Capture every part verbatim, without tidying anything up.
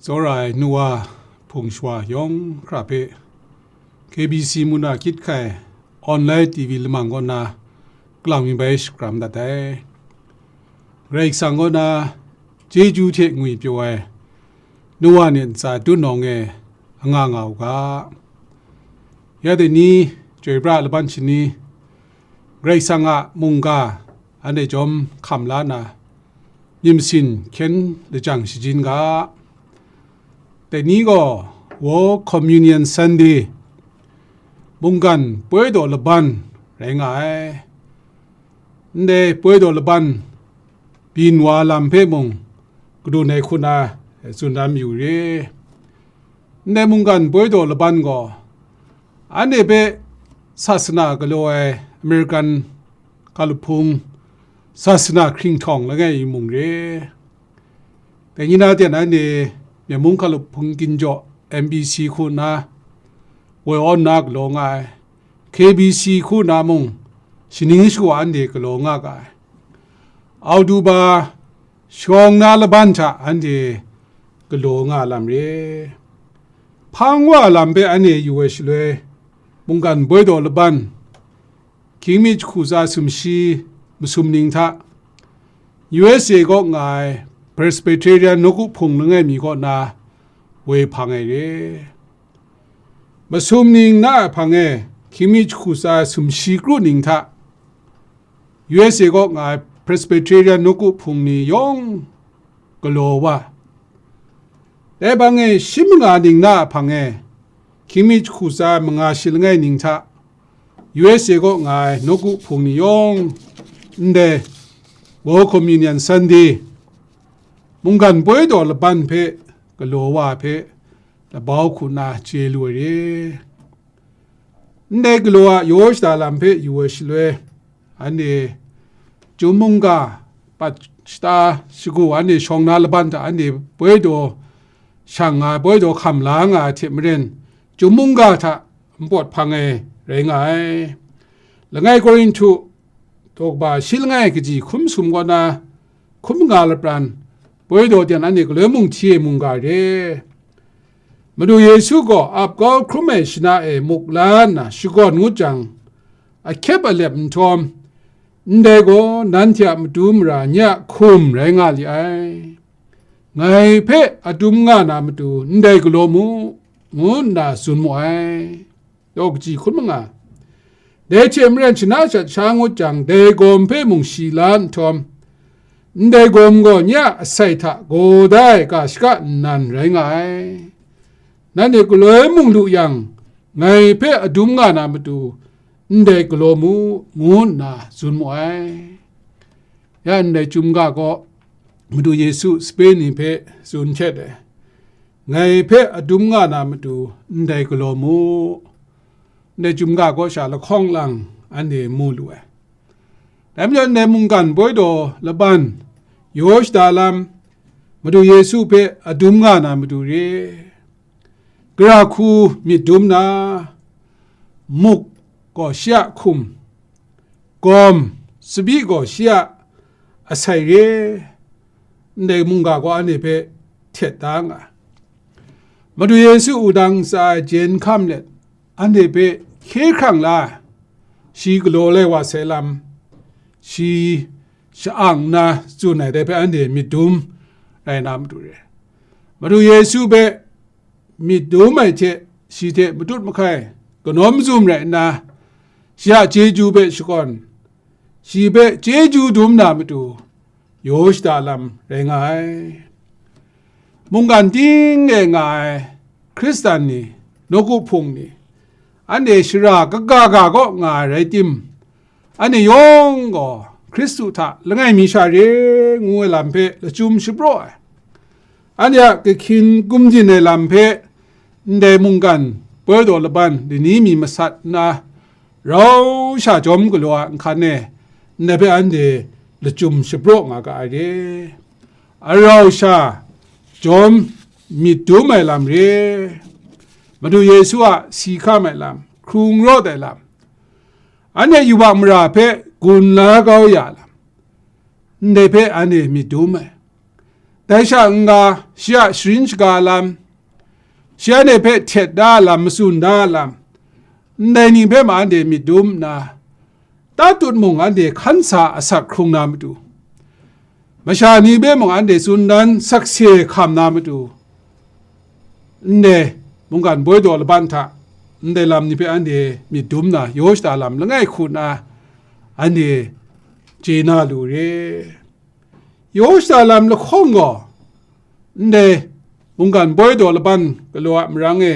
Tsawra ai nu wa hpung shawa yawng hkra hpe K B C mung na kyit hkai online T V lamang kaw na kalang mi bai shakram dat ai. Karai Kasang kaw na chyeju hte ngwi pyaw ai nu wa ni ntsa dun nawng e anga nga u ga. Ya dai ni, chyoi pra laban shani, Karai Kasang a mungga anhte jawm hkam la na, myit masin hkyen lajang shajin ga. Dai ni gaw War Communion Sunday, mungkan poi daw laban rai nga ai. Ndai poi daw laban byin wa lam hpe mung kadun ai hku na tsun dan mayu re. Ndai mungkan poi daw laban gaw, anhte hpe sasana galaw ai American hkalup hpung, sasana hkringhtawng langai mi mung re. Dai ni na ten anhte Myen mung hkalup hpung ginjaw M B C hku nna woi awn na galaw nga ai, K B C hku nna mung shaning shawa anhte galaw nga ga ai. Auduba shawng na laban hta anhte galaw nga lam re. Hpang wa lam hpe anhte yu ai shaloi, mungkan boi daw laban, hkying mi jahku tsa sumshi masum ning hta, U S A kaw nga ai Presbyterian nawku hpung langai mi kaw na woi hpang ai re. Masum ning na a hpang e hkying mi jahku tsa sumshi kru ning hta, U S A kaw nga ai Presbyterian nawku hpung ni yawng galaw wa. Dai hpang e shi manga ning na a hpang e hkying mi jahku tsa manga shi langai ning hta, U S A kaw nga ai nawku hpung ni yawng ndai War Communion Sunday, mungkan poi daw laban hpe galaw wa hpe labau hku nna chye lu ai re. Ndai galaw a yaw shada lam hpe yu ai shaloi, anhte Chyum mungga pat shata shagu anhte shawng na laban hta anhte poi daw shang nga ai, poi daw hkam la nga ai hte maren, Chyum mungga hta npawt hpang ai rai nga ai. Langai Korinhtu daw kaba shi langai kaji hkum sum kaw na hkum nga lapran, poi daw ten anhte galoi mung hti ai mungga re. Madu Yesu gaw ap kau hkrum ai shana e muk la nna shakawn ngut jang, ahkyep alep nhtawm, ndai gaw nanhte a matu mara nye a hkum rai nga li ai. Ngai hpe adum nga na matu ndai galaw mu, ngu nna tsun mu ai. Daw kaji hkun manga. Dai hte maren shana shat sha ngut jang, dai gawm hpe mung shi la nhtawm, ndai gawm gaw nye a asai hta gaw da ai ga shaka nnan rai nga ai. Nanhte galoi mung lu yang, ngai hpe adum nga na matu, ndai galaw mu, ngu nna tsun mu ai. Ya ndai Chyum ga gaw, Madu Yesu sape ni hpe tsun htet ai, ngai hpe adum nga na matu, ndai galaw mu, ndai Chyum ga gaw sha lahkawng lang anhte mu lu ai. Dai majaw, ndai mungkan boi daw laban, yaw shada lam, Madu Yesu hpe adum nga na matu re. Gara hku myit dum na, muk gaw shi a hkum, gawm, tsabyi gaw shi a asai re, ndai mungga gaw anhte hpe htet da nga ai. Madu Yesu wudang ntsa e jen hkam let, anhte hpe hkye hkrang la ai, shi galaw lai wa sai lam, shi sha-ang nna tsun ai dai hpe anhte myit dum rai na matu re. Madu Yesu hpe myit dum ai hte shi hte matut mahkai kanawn mazum rai nna, shi a chyeju hpe shakawn, shi hpe chyeju dum na matu, yaw shada lam rai nga ai. Mungkan ting e nga ai Hkristan ni, nawku hpung ni, anhte shara kaga ga kaw nga ai rai tim, anhte yawng gaw Hkristu hta langai mi sha re ngu ai lam hpe lachyum shapraw ai. Anhte a kahkyin kumjin ai lam hpe ndai mungkan poi daw laban lani mi masat nna, rau sha jawm galaw a nhkan e ndai hpe anhte lachyum shapraw nga ga ai re. Arau sha jawm myit dum ai lam re, Madu Yesu a si hkam ai lam, hkrung rawt ai lam, anhte yubak mara hpe gun la kau ya lam, ndai hpe anhte myit dum ai. Dai sha n-ga, shi a sharin shaga lam, shi anhte hpe htet da ai lam, matsun da ai lam, ndai ni hpe ma anhte myit dum nna, tatut mung anhte hkan sa asak hkrung na matu, masha ni hpe mung anhte tsun dan sakse hkam na matu, ndai mungkan boi daw laban hta ndai lam ni hpe anhte myit dum na, yaw shada lam langai hku na anhte chye na lu re. Yaw shada lam lahkawng gaw, ndai mungkan boi daw laban galaw a marang e,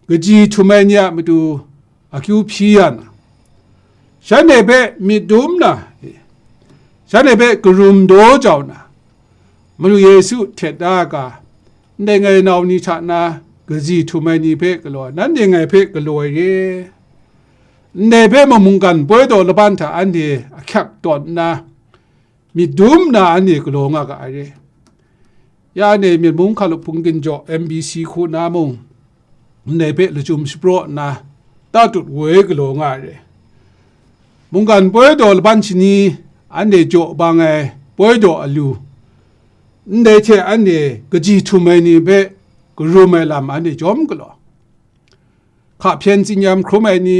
kaji htum ai ni a matu akyu hpyi ya na, shanhte hpe myit dum na, shanhte hpe karum daw jau na, Madu Yesu htet da ai ga, ndai ngai nau ni hta na kaji htum ai ni hpe galaw ai, nanhte ngai hpe galaw ai re. Ndai hpe mung mungkan boi daw laban hta anhte ahkyak tawn nna, myit dum nna anhte galaw nga ga ai re. Ya anhte Myen mung hkalup hpung ginjaw M B C hku na mung, ndai hpe lachyum shapraw nna, tatut woi galaw nga ai re. Mungkan boi daw laban shani anhte jaw bang ai boi daw alu, ndai hte anhte kaji htum ai ni hpe karum ai lam anhte jawm galaw. Hka hpyen tsinyam hkrum ai ni,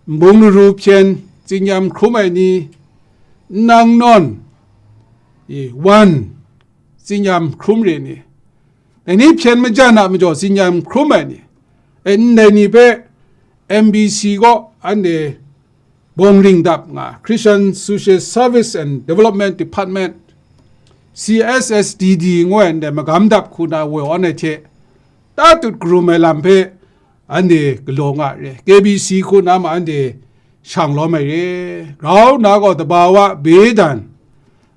nbung laru hpyen tsinyam hkrum ai ni, nnang nawn, e, wan tsinyam hkrum re ni, dai ni hpyen majan a majaw tsinyam hkrum ai ni, e, ndai ni hpe M B C gaw anhte bawng ring dap nga, Christian Social Service and Development Department, C S S D D ngu ai ndai magam dap hku na woi awn ai hte, tatut karum ai lam hpe anhte galaw nga re, K B C hku na ma anhte shang lawm ai re, grau nna gaw tabawa bedan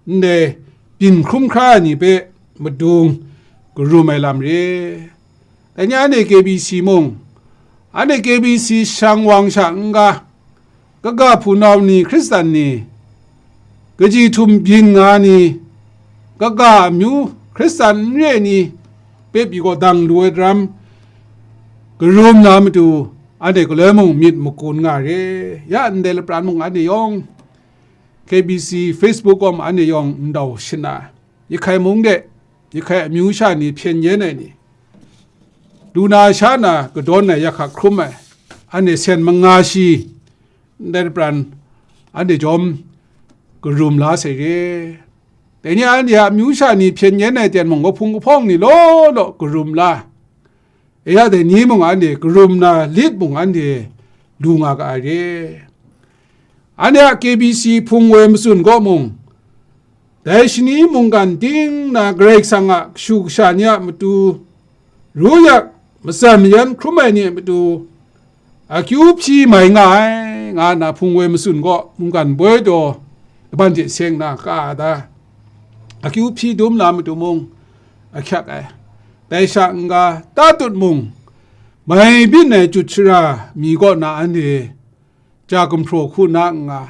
ndai byin hkrum hkra ai ni hpe madung karum ai lam re. Dai ni anhte K B C mung, anhte K B C shang wang sha n-ga, kaga hpunau ni, Hkristan ni, kaji htum byin nga ni, kaga amyu Hkristan n re ni, hpe pyi gaw dang lu ai daram, karum na matu, anhte galoi mung myit makun nga re. Ya ndai lapran mung anhte yawng, K B C Facebook gaw ma anhte yawng ndau shana, Yahkai mung de, Yahkai amyu sha ni hpyen yen ai ni, lu na sha na kadawn ai yahkak hkrum ai, anhte sen manga shi, ndai lapran anhte jawm karum la sai re. Dai ni anhte a amyu sha ni hpyen yen ai ten mung, kahpung kahpawng ni law law karum la, e ya dai ni mung anhte karum na lit mung anhte lu nga ga ai re. Anhte a K B C hpung woi matsun gaw mung, dai shani mungkan ting na Karai Kasang a kashu kasha ni a matu, ru yak, matsan mayan hkrum ai ni a matu, akyu hpyi mai nga ai, nga nna hpung woi matsun gaw mungkan boi daw laban hte seng na ka da, akyu hpyi dum na matu mung ahkyak ai. Dai sha n-ga, tatut mung, mai byin ai chyut shara mi kaw na anhte ja gumhpraw hku na n-ga,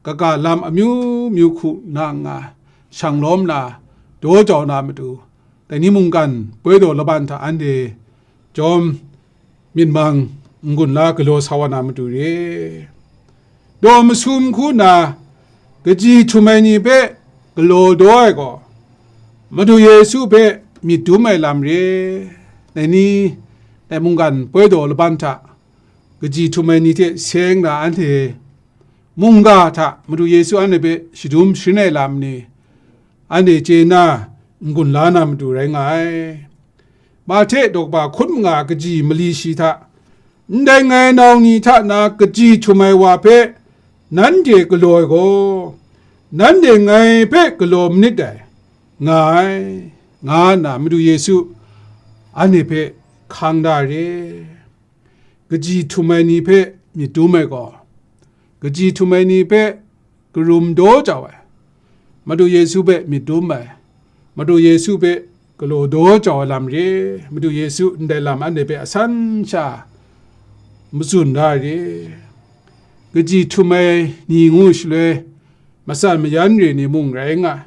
kaga lam amyu myu hku na n-ga, shang lawm na, daw jau na matu, dai ni mungkan boi daw laban hta anhte jawm myit mang n-gun la galaw sa wa na matu re. Daw masum hku na kaji htum ai ni hpe galaw daw ai gaw, Madu Yesu hpe myit dum ai lam re. Dai ni, dai mungkan boi daw laban hta kaji htum ai ni hte seng na anhte mungga hta Madu Yesu anhte hpe shadum sharin ai lam ni, anhte chye na n-gun la na matu rai nga ai. Mahte daw kaba hkun manga kaji mali shi hta, ndai ngai nau ni hta na kaji htum ai wa hpe nanhte galaw ai gaw, nanhte ngai hpe galaw manit dai, nga ai, nga nna Madu Yesu anhte hpe hkang da re. Kaji htum ai ni hpe myit dum ai gaw, kaji htum ai ni hpe karum daw jau ai, Madu Yesu hpe myit dum ai, Madu Yesu hpe galaw daw jau ai lam re. Madu Yesu ndai lam anhte hpe asan sha matsun da ai re. Kaji htum ai ni ngu shaloi, matsan mayan re ni mung rai nga ai.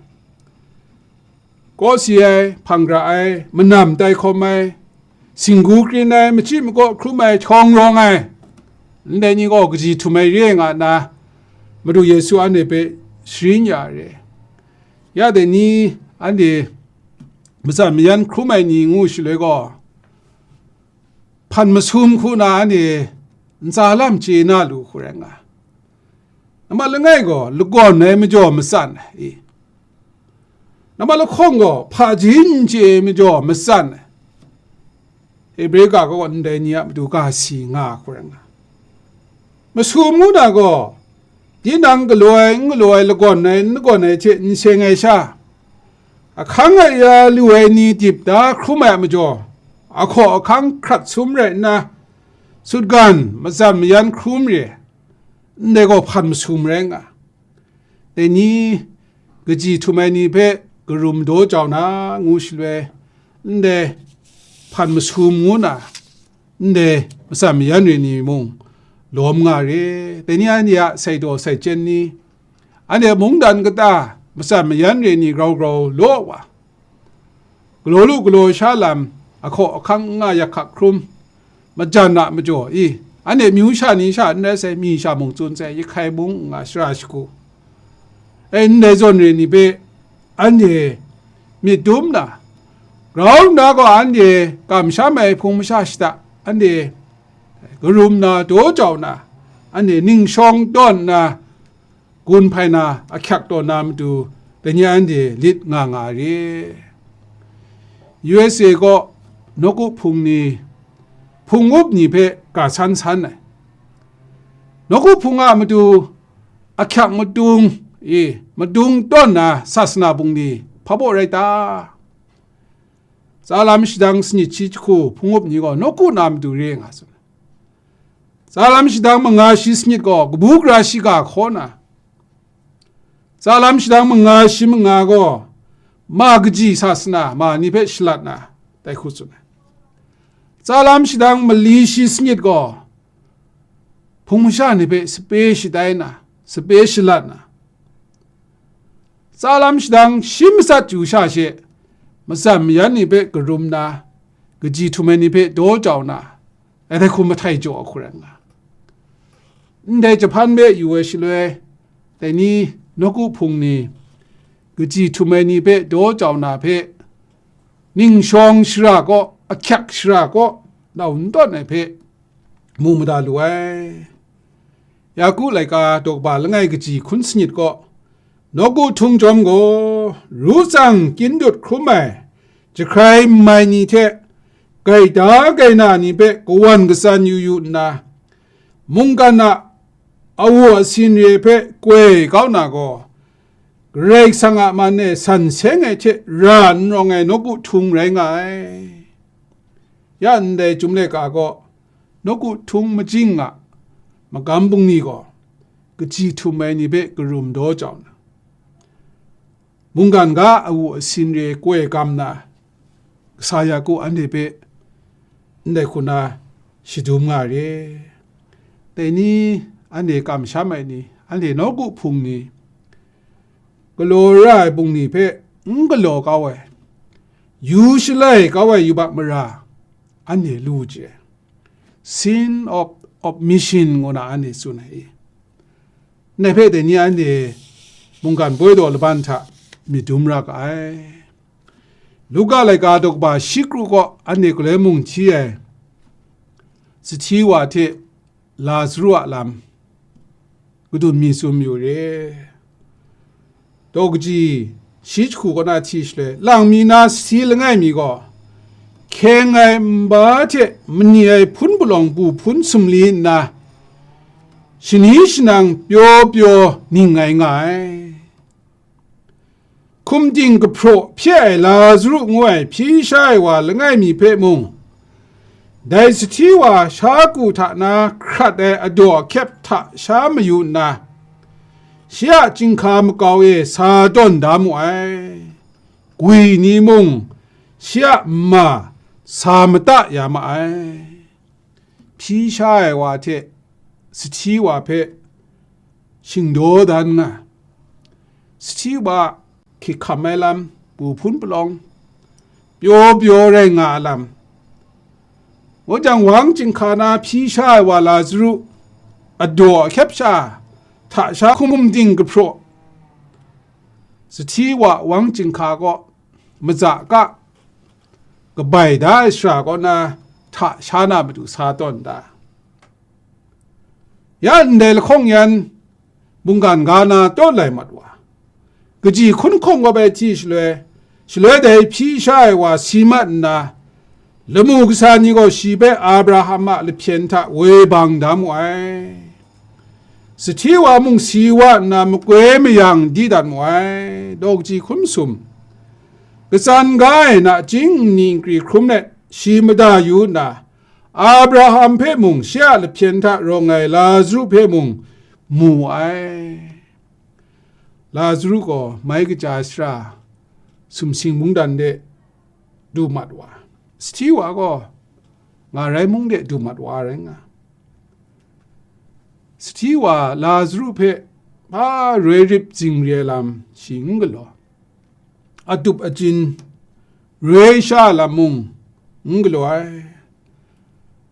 Kawsi ai, hpang gara ai, manam tai hkawm ai, singgu krin ai, machyi makaw hkrum ai, htawng rawng ai, ndai ni gaw kaji htum ai re nga nna, Madu Yesu anhte hpe sharin ya ai re. Ya dai ni anhte matsan mayan hkrum ai ni ngu shaloi gaw, hpan masum hku na anhte ntsa lam chye na lu hku rai nga. Nambat langai gaw lagawn ai majaw matsan ai, nambat lahkawng gaw hpaji n chye ai majaw matsan ai. Hebre ga kaw ndai ni a matu ga si nga hku rai nga. Masum ngu na gaw, tinang galaw ai n galaw ai, lagawn ai n lagawn ai hte n seng ai sha, ahkang a ya lu ai ni dip da hkrum ai a majaw, ahkaw ahkang hkrat sum rai nna, sutgan matsan mayan hkrum re, ndai gaw hpan masum rai nga. Dai ni kaji htum ai ni hpe karum daw jau na ngu shaloi, ndai hpan masum ngu na, ndai matsan mayan re ni mung lawm nga re. Dai ni anhte a sai daw sai chyen ni, anhte mungdan kata matsan mayan re ni grau grau law wa, galaw lu galaw sha lam, ahkaw ahkang n nga yak hkak hkrum, majan a majaw i, anhte myu sha ni sha n rai sai, mi sha mung tsun sai, Yahkai mung n nga shara shagu, e, ndai zawn re ni hpe anhte myit dum na, grau nna gaw anhte kamsham ai hpung masha shada, anhte karum na, daw jau na, anhte ning shawng tawn nna, gun hpai na, ahkyak tawn na matu, dai ni anhte lit nga nga re. U S A gaw nawku hpung ni, hpung up ni hpe ga san san ai. Nawku hpung a matu ahkyak madung, e, madung tawn na sasana bungli hpa baw rai ta? Tsalam shadang sanit shi jahku hpung up ni gaw nawku na matu re nga tsun. Tsalam shadang manga shi sanit gaw kabu gara shiga hkaw na, tsalam shadang manga shi manga gaw ma kaji sasana ma ni hpe shalat na, dai hku tsun ai. Tsalam shadang mali shi sanit gaw hpung masha ni hpe sape shatai na, sape shalat na, tsalam shadang shi matsat chyu sha she, matsan mayan ni hpe karum na, kaji htum ai ni hpe daw jau na, dai hku mahtai jaw hku rai nga. Ndai jahpan hpe yu ai shaloi, dai ni nawku hpung ni, kaji htum ai ni hpe daw jau na hpe, ning shawng shara kaw, ahkyak shara kaw, nau n tawn ai hpe, mu mada lu ai. Yaku laika daw kaba langai kaji hkun sanit gaw, nawku htung chyawm gaw, ru tsang kyin dut hkrum ai, jahkrai n mai ni hte, gaida gaina ni hpe kawan katsan yu yu nna, mungkan a awu asin re hpe koi kau na gaw, Karai Kasang a man e san seng ai hte ra n rawng ai nawku htung rai nga ai. Ya ndai Chyum laika gaw, nawku htung majing a magam bungli gaw, kaji htum ai ni hpe karum daw jau na, mungkan ga awu asin re koi gam na, kasa ya ku anhte hpe ndai hku na shadum nga re. Dai ni, anhte kamsham ai ni, anhte nawku hpung ni, galaw ra ai bungli hpe n galaw kau ai, yu shalai kau ai yubak mara, anhte lu chye ai. Sin of, of mission ngu na anhte tsun ai. Ndai hpe dai ni anhte mungkan boi daw laban hta myit dum ra ga ai. Luka laika daw kaba shi kru kaw anhte galoi mung hti ai sahti wa hte Lazaru a lam kadun mi tsun mayu re. Daw kaji shi jahku kaw na hti shaloi, lang mi na sahti langai mi gaw, hkyeng ai nba hte mani ai hpun palawng bu hpun sumli nna, shani shanang pyaw pyaw ning ai nga ai. Hkum ting kahpraw hpye ai Lazaru ngu ai hpyi sha ai wa langai mi hpe mung, dai sahti wa sha ku hta na hkrat ai adaw ahkyep hta sha mayu nna, shi a chyinghka makau e sa tawn da mu ai. Gwi ni mung shi a nma sa mata ya ma ai. Hpyi sha ai wa hte sahti wa hpe shingdaw dan nga, sahti wa hkyik hkam ai lam, bu hpun palawng, pyaw pyaw rai nga ai lam, ngu jang, wang chyinghka na hpyi sha ai wa Lazaru adaw ahkyep sha hta sha hkum ting kahpraw, sahti wa wang chyinghka kaw maza ka kabai da ai shara kaw na hta sha na matu sa tawn da. Ya ndai lahkawng yan mungkan ga na tawn lai mat wa, kaji hkun hkawng kawp ai hti shaloi, shaloi dai hpyi sha ai wa si mat nna, lamu kasa ni gaw shi hpe Abraham a lahpyen hta woi bang da mu ai. Sahti wa mung si wa nna makoi mayang di dat mu ai. Daw kaji hkun masum, katsan ga ai nachying nni nkri hkrum let shi mada yu nna, Abraham hpe mung shi a lahpyen hta rawng ai Lazaru hpe mung mu ai. Lazaru gaw mai kaja ai sara sumsing mungdan de du mat wa, sahti wa gaw ngarai mung de du mat wa rai nga. Sahti wa Lazaru hpe hpa roi rip zingri ai lam shi n galaw, adup ajin roi sha lam mung n galaw ai.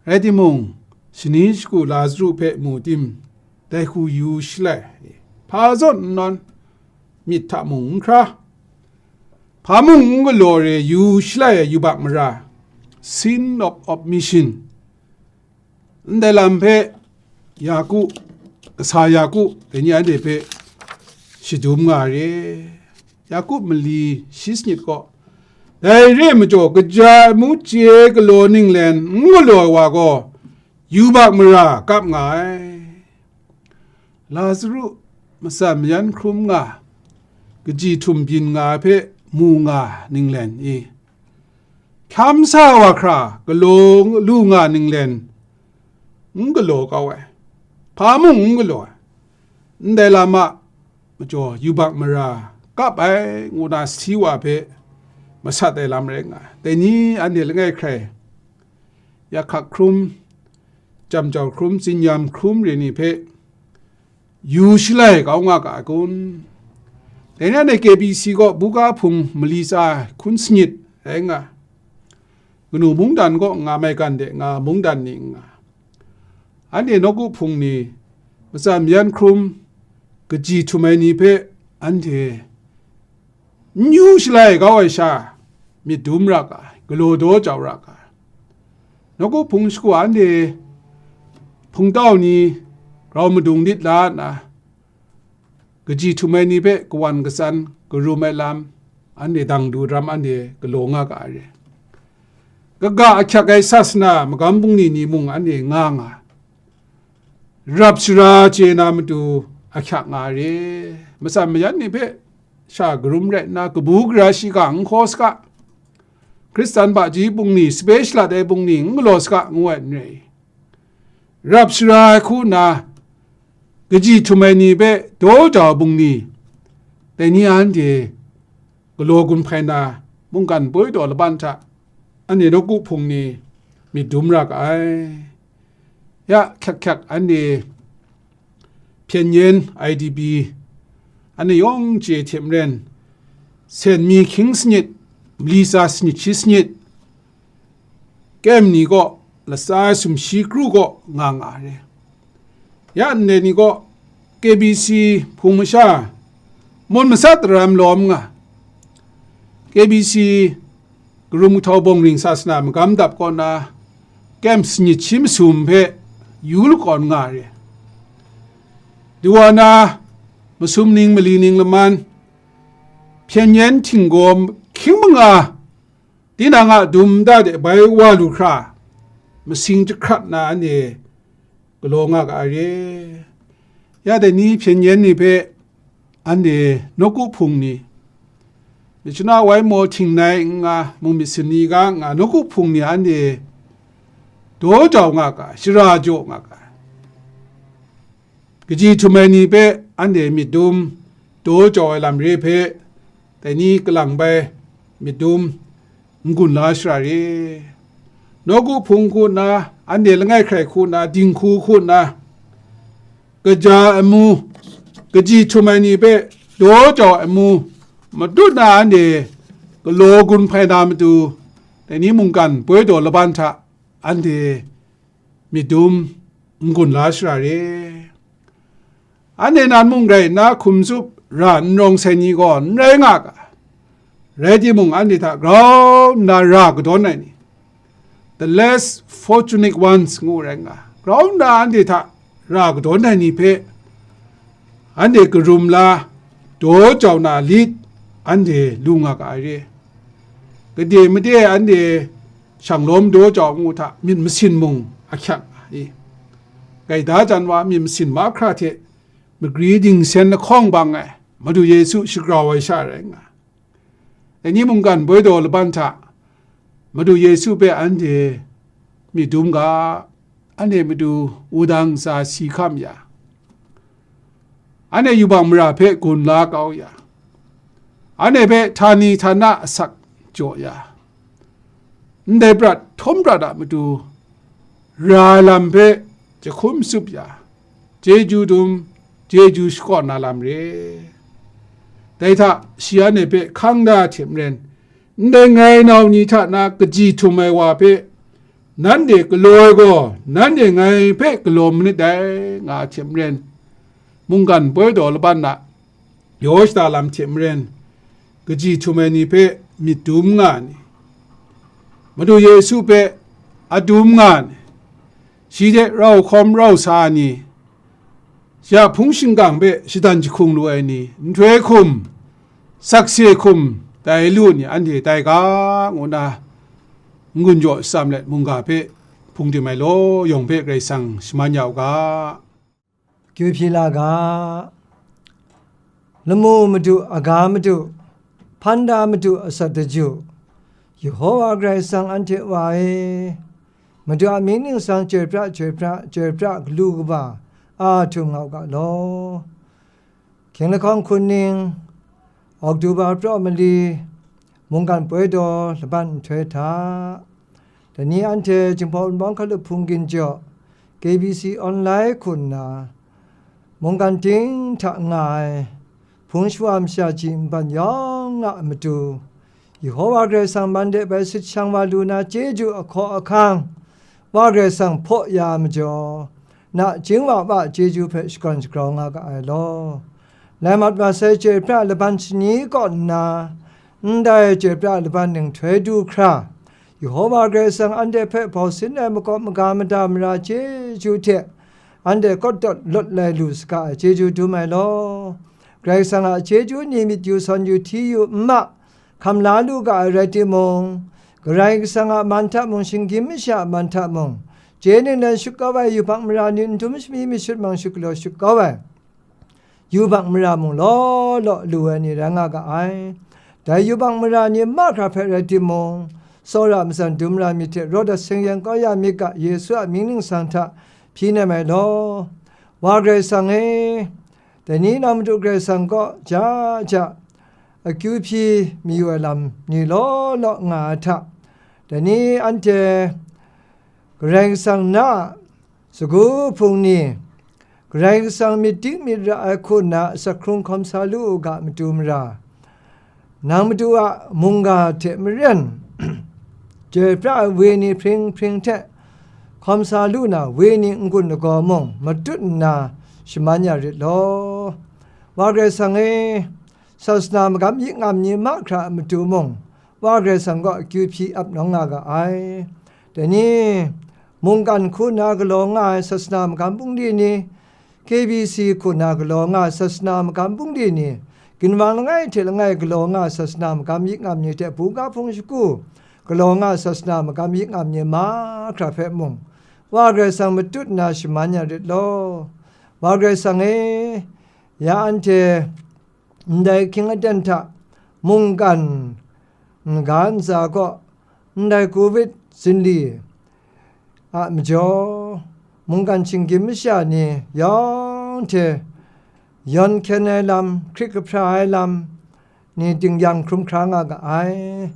Rai timung, shani shagu Lazaru hpe mu tim, dai hku yu shalai, hpa zawn n nawn, myit hta mung n hkra, hpa mung n galaw re yu shalai ai yubak mara, sin of omission, ndai lam hpe Yaku, kasa Yaku, dai ni anhte hpe shadum nga re. Yaku mali shi sanit gaw, dai re ai majaw, kaja ai mu chye galaw ninglen n galaw ai wa gaw, yubak mara kap nga ai. Lazaru matsan mayan hkrum nga, kaji htum byin nga ai hpe mu nga ninglen i, hkyam sa wa hkra galaw lu nga ninglen n galaw kau ai, hpa mung n galaw ai. Ndai lam a majaw yubak mara kap ai ngu na sahti wa hpe masat ai lam rai nga ai. Dai ni anhte langai hkrai, yakhak hkrum, jam jau hkrum, tsinyam hkrum re ni hpe yu shalai kau nga ga ai kun? Dai ni anhte K B C gaw buga hpung mali tsa ai hkun sanit rai nga, kanu mungdan kaw nga, maigan de nga, mungdan ni n nga. Anhte nawku hpung ni, matsan mayan hkrum, kaji htum ai ni hpe anhte n yu shalai kau ai sha, myit dum ra ga ai, galaw daw jau ra ga ai. Nawku hpung shagu anhte hpungtau ni grau madung lit la nna, kaji htum ai ni hpe kawan katsan karum ai lam, anhte dang du ram anhte galaw nga ga ai re. Kaga ahkyak ai sasana magam bungli ni mung anhte nga nga, rap sara chye na matu ahkyak nga ai re. Matsan mayan ni hpe sha karum rai nna, kabu gara shiga n hkaw saga, Hkristan baji bungli, sape shalat ai bungli n galaw saga ngu ai n rai. Rap sara ai hku nna, kaji htum ai ni hpe daw jau ai bungli, dai ni anhte galaw gun hpai na mungkan poi daw laban hta, anhte nawku hpung ni myit dum ra ga ai. Ya hkyak hkyak anhte Hpyen yen I D P, anhte yawng chye hte maren, sen mi hkying sanit, mali tsa sanit shi sanit, kem ni kaw, latsa ai sumshi kru kaw nga nga ai re. Ya ndai ni kaw, K B C hpung masha, mun masat daram lawm nga, K B C karum kahtau bawng ring sasana magam dap kaw na, kem sanit shi masum hpe yu lakawn nga re. Duwa na, masum ning mali ning laman, hpyen yen htinggaw hkying manga, tinang a dum nta de bai wa lu hkra, masing jahkrat na anhte galaw nga ga ai re. Ya dai ni hpyen yen ni hpe anhte nawku hpung ni, myit shana wai maw htingnai n nga, mung myit sini ga n nga, nawku hpung ni anhte daw jau nga ga, shara jaw nga ga, kaji htum ai ni hpe anhte myit dum daw jau ai lam re hpe, dai ni kalang bai myit dum n-gun la shara re. Nawku hpung hku nna, anhte langai hkrai hku nna, dinghku hku nna, kaja ai mu, kaji htum ai ni hpe daw jau ai mu, matut na anhte galaw gun hpai na matu, dai ni mungkan poi daw laban hta anhte myit dum n-gun la shara re. Anhte nan mung rai nna hkum tsup ra n rawng sai ni gaw n rai nga ga, Rai timung, anhte hta grau nna ra kadawn ai ni, the less fortunate ones ngu rai nga, grau nna anhte hta ra kadawn ai ni hpe, anhte karum la, daw jau na lit, anhte lu nga ga ai re. Gade made anhte shanglawm daw jau ngu hta myit masin mung ahkyak nga i. Gaida jan wa myit masin mahkra hte magri dingsen lahkawng bang ai Madu Yesu shagrau ai sha rai nga. Dai ni mungkan boi daw laban hta Madu Yesu hpe anhte myit dum ga, anhte matu wudang ntsa si hkam ya, anhte yubak mara hpe gun la kau ya, anhte hpe htani htana asak jaw ya, ndai prat htum prat a matu ra ai lam hpe jahkum tsup ya, chyeju dum, chyeju shakawn na lam re. Dai hta shi anhte hpe hkang da hte maren, ndai ngai nau ni hta na kaji htum ai wa hpe nanhte galaw ai gaw, nanhte ngai hpe galaw manit dai, nga hte maren, mungkan boi daw laban a yaw shada lam hte maren, kaji htum ai ni hpe myit dum nga ai ni, Madu Yesu hpe adum nga ai ni, shi hte rau hkawm rau sa ai ni, shi a hpung shingkang hpe shadan jahkung lu ai ni, nhtoi hkum, sakse hkum tai lu ni, anhte tai ga, ngu nna n-gun jaw atsam let mungga hpe hpung tim ai law yawng hpe Karai Kasang shaman ya u ga. Kyu hpyi la ga. Lamu Madu, aga Madu, hpan da Madu, atsat daju, Yehowa Karai Kasang anhte Wa e, Madu a mying ningsang chyoi pra, chyoi pra, chyoi pra, galu kaba a htum nga u ga law. Hkying lahkawng hkun ning, Oktoba praw mali, mungkan poi daw laban nhtoi hta, dai ni anhte Jinghpaw Wunpawng Hkalup Hpung Ginjaw, K B C Online hku nna, mungkan ting hta nga ai hpung shawa masha ji nban yawng a matu, Yehowa Karai Kasang man de bai sit shang wa lu na chyeju ahkaw ahkang, Wa Karai Kasang hpaw ya ai majaw, nachying wa wa chyeju hpe shakawn shagrau nga ga ai law. Lai mat wa sai chyoi pra laban shani kaw nna, ndai chyoi pra laban ning nhtoi du hkra, Yehowa Karai Kasang anhte hpe bau sin ai makawp maga mada mara chyeju hte, anhte kawt dawt lawt lai lu saga ai chyeju dum ai law. Karai Kasang a chyeju ni myit yu sawn yu hti yu n ma, hkam la lu ga ai rai timung, Karai Kasang a man hta mung, shinggyim masha a man hta mung, chye ninglen shut kau ai yubak mara ni n dum shami mi shut mang shut galaw shut kau ai yubak mara mung law law lu ai ni rai nga ga ai. Dai yubak mara ni mahkra hpe rai timung, tsawra matsan dum ra myit hte, raw dat seng yen kau ya myit ga, Yesu a mying ningsang hta hpyi nem ai law. Wa Karai Kasang e, dai ni nang Madu Karai Kasang kaw ja ja akyu hpyi mayu ai lam ni law law nga ai hta, dai ni anhte Karai Kasang na a sagu hpung ni, Karai Kasang myit ting myit ra ai hku nna asak hkrung hkawm sa lu u ga, Madu mara. Nang Madu a mungga hte maren, chyoi pra ai wenyi hpring hpring hte hkawm sa lu na wenyi n-gun lagaw mung matut nna shaman ya rit law. Wa Karai Kasang e, sasana magam yik ngam ni mahkra a matu mung, Wa Karai Kasang kaw akyu hpyi ap nawng nga ga ai. Dai ni, mungkan hku nna galaw nga ai sasana magam bungli ni, K B C hku nna galaw nga ai sasana magam bungli ni, ginwang langai hte langai galaw nga ai sasana magam yik ngam ni hte buga hpung shagu galaw nga ai sasana magam yik ngam ni mahkra hpe mung, Wa Karai Kasang matut nna shaman ya rit law. Wa Karai Kasang e, ya anhte ndai hkying aten hta mungkan n-ga ntsa kaw, ndai Covid zinli a majaw, mungkan shinggyim masha ni yawng hte yawn hkyen ai lam, hkrit kahpra ai lam ni dingyang hkrum hkra nga ga ai.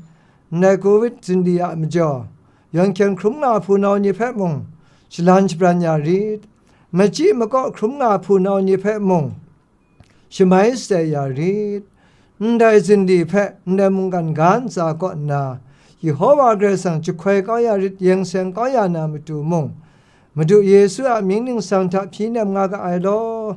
Ndai Covid zinli a majaw, yawn hkyen hkrum nga hpunau ni hpe mung shalan shabran ya rit, machyi makaw hkrum nga hpunau ni hpe mung shamai shatsai ya rit. Ndai zinli hpe ndai mungkan ga ntsa kaw nna, Yehowa Karai Kasang jahkoi kau ya rit, yeng seng kau ya na matu mung, Madu Yesu a mying ningsang hta hpyi nem nga ga ai law.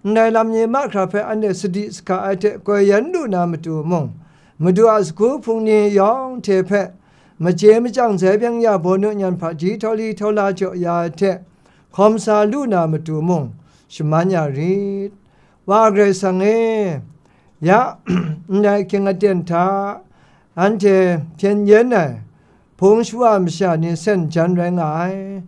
Ndai lam ni mahkra hpe anhte sadi sahka ai hte koi yan lu na matu mung, Madu a sagu hpung ni yawng hte hpe, machye machyang zai byeng ya bawnu nyan hpaji htawli htawla jaw ya ai hte, hkawm sa lu na matu mung, shaman ya rit. Wa Karai Kasang e, ya, ndai ahkying aten hta, anhte hpyen yen ai, hpung shawa masha ni sen jan rai nga ai.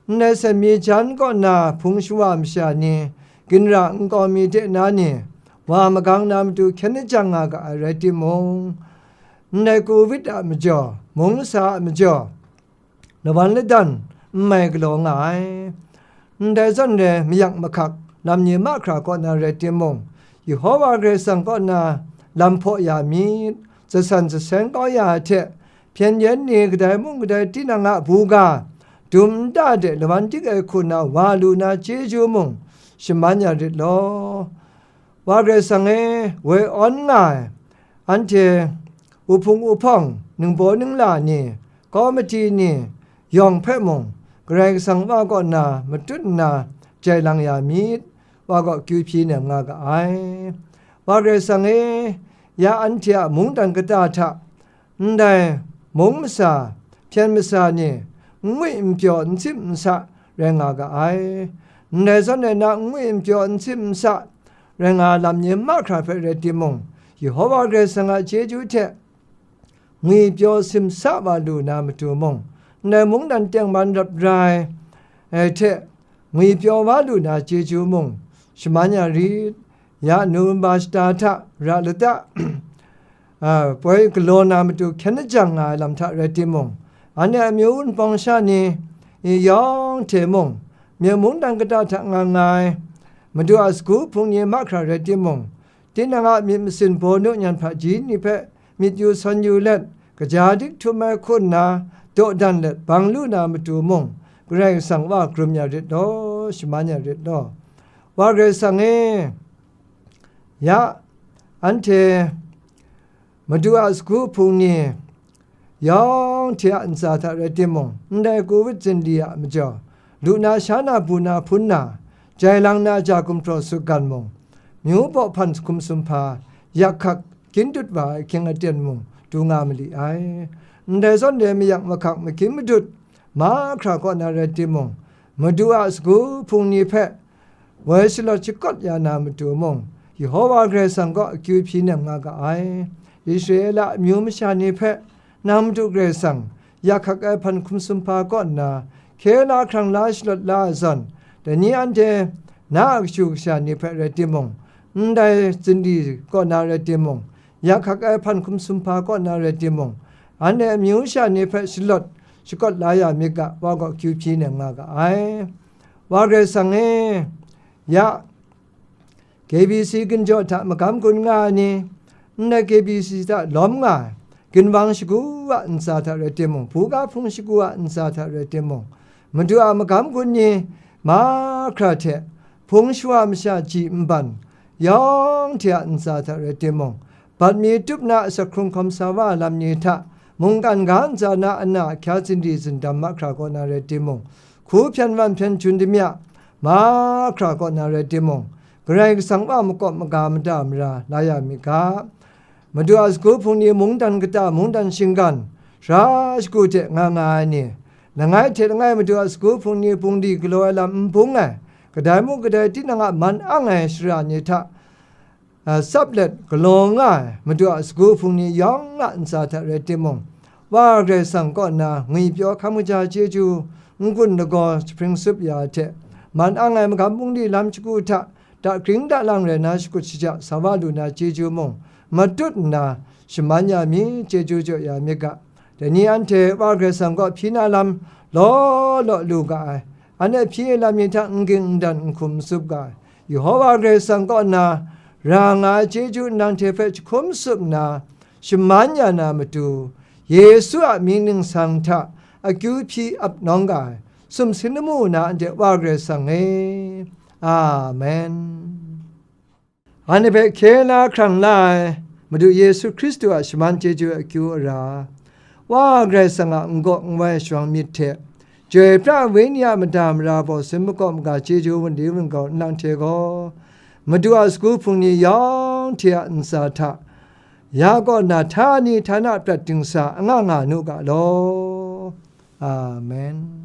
Ndai sen mi jan kaw na hpung shawa masha ni, ginra nkau mi de na ni, wa magang na matu hkyen ajang nga ga ai rai timung, ndai covid a majaw, mung masa a majaw, lawan ladan n mai galaw nga ai. Ndai zawn re mayak mahkak lam ni mahkra kaw na rai timung, Yehova Karai Kasang kaw na lam hpaw ya myit, zasan zaseng kau ya ai hte, hpyen yen ni kadai mung kadai tinang a buga, dum nta de lawan dik ai hku na wa lu na chyeju mung, shaman ya rit law. Wa Karai Kasang e, woi awn nga ai, anhte, uhpung uhpawng, ningbaw ningla ni, kawmati ni, yawng hpe mung, Karai Kasang Wa kaw na matut nna jai lang ya myit, Wa kaw kyu hpyi nem nga ga ai. Wa Karai Kasang e, ya anhte a mungdan kata hta, ndai mung masa, hpyen masa ni, n ngwi n pyaw n sim n sa rai nga ga ai. Ndai zawn rai na, n ngwi n pyaw n sim n sa rai nga lam ni mahkra hpe rai timung, Yehova Karai Kasang a chyeju hte ngwi pyaw simsa wa lu na matu mung, ndai mungdan tengman rap rai ai hte ngwi pyaw wa lu na chyeju mung, shaman ya rit. Ya November shata hta ra lata, a, poi galaw na matu hkyen ajang nga ai lam hta rai timung, anhte amyu wunpawng sha ni yawng hte mung, myen mungdan kata hta nga nga ai, Madu a sagu hpung ni mahkra rai timung, tinang a myit masin bawnu nyan hpaji ni hpe myit yu sawn yu let, kaja dik htum ai hku nna, dawdan let bang lu na matu mung, Karai Kasang Wa hkrum ya rit law, shaman ya rit law. Wa Karai Kasang e, ya, anhte Madu a sagu hpung ni yawng hte a ntsa hta rai timung, ndai covid zindi a majaw, lu na sha na bu na hpun na, jai lang na ja gumhpraw sutgan mung, myu baw hpan hkum sumhpa, yak hkak gyin dut wa ai ahkying aten mung du nga ma li ai. Ndai zawn re mayak mahkak magyin madut mahkra kaw na rai timung, Madu a sagu hpung ni hpe woi shalawt shakawt ya na matu mung, Yehova Karai Kasang kaw akyu hpyi nem nga ga ai. Israela amyu masha ni hpe nang Madu Karai Kasang, yak hkak ai hpan hkum sumhpa kaw nna, hkye la hkrang la shalawt la ai zawn, dai ni anhte na a kashu kasha ni hpe rai timung, ndai zindi kaw na rai timung, yak hkak ai hpan hkum sumhpa kaw na rai timung, anhte amyu sha ni hpe shalawt shakawt la ya myit ga, Wa gaw akyu hpyi nem nga ga ai. Wa Karai Kasang e, ya, K B C ginjaw hta magam gun nga ai ni, ndai K B C hta lawm nga ai, ginwang shagu a ntsa hta rai timung, buga hpung shagu a ntsa hta rai timung, Madu a magam gun ni mahkra hte hpung shawa masha ji nban yawng hte a ntsa hta rai timung, bat mi tup na asak hkrung hkawm sa wa ai lam ni hta, mungkan ga ntsa na ana ahkya zindi zindam mahkra kaw na rai timung, hku hpyan wan hpyan jun damya mahkra kaw na rai timung, Karai Kasang a makawp maga mada mara la ya myit ga. Madu a sagu hpung ni mungdan kata, mungdan shinggan, sara shagu hte nga nga ai ni, langai hte langai Madu a sagu hpung ni bungli galaw ai lam n bung ai, kadai mung kadai tinang a man ang ai shara ni hta, a, tsap let galaw nga ai Madu a sagu hpung ni yawng a ntsa hta rai timung, Wa Karai Kasang kaw nna ngwipyaw hkam kaja chyeju, n-gun lagaw jahpring tsup ya ai hte, man ang ai magam bungli lam shagu hta, dakring dalang rai na shakut shaja sa wa lu na chyeju mung, matut nna shaman ya mi, chyeju jaw ya myit ga. Dai ni anhte Wa Karai Kasang kaw hpyi na lam law law lu ga ai, anhte hpyi ai lam ni hta n ging n dan n hkum n tsup ga ai, Yehova Karai Kasang kaw nna ra nga ai chyeju nang hte hpe jahkum tsup nna, shaman ya na matu, Yesu a mying ningsang hta akyu hpyi ap nawng ga ai, sumsing lamu na anhte Wa Karai Kasang e. Amen. Anhte hpe hkye la hkrang la ai Madu Yesu Hkristu a shaman chyeju akyu ara, Wa Karai Kasang a n-gaw n-wai shawang myit hte, Chyoi pra ai Wenyi a mada mara baw sin makawp maga chyeju wunli wungau nlang hte gaw, Madu a sagu hpung ni yawng hte a ntsa hta, ya kaw na htani htana prat dingsa anga nga nu ga law. Amen.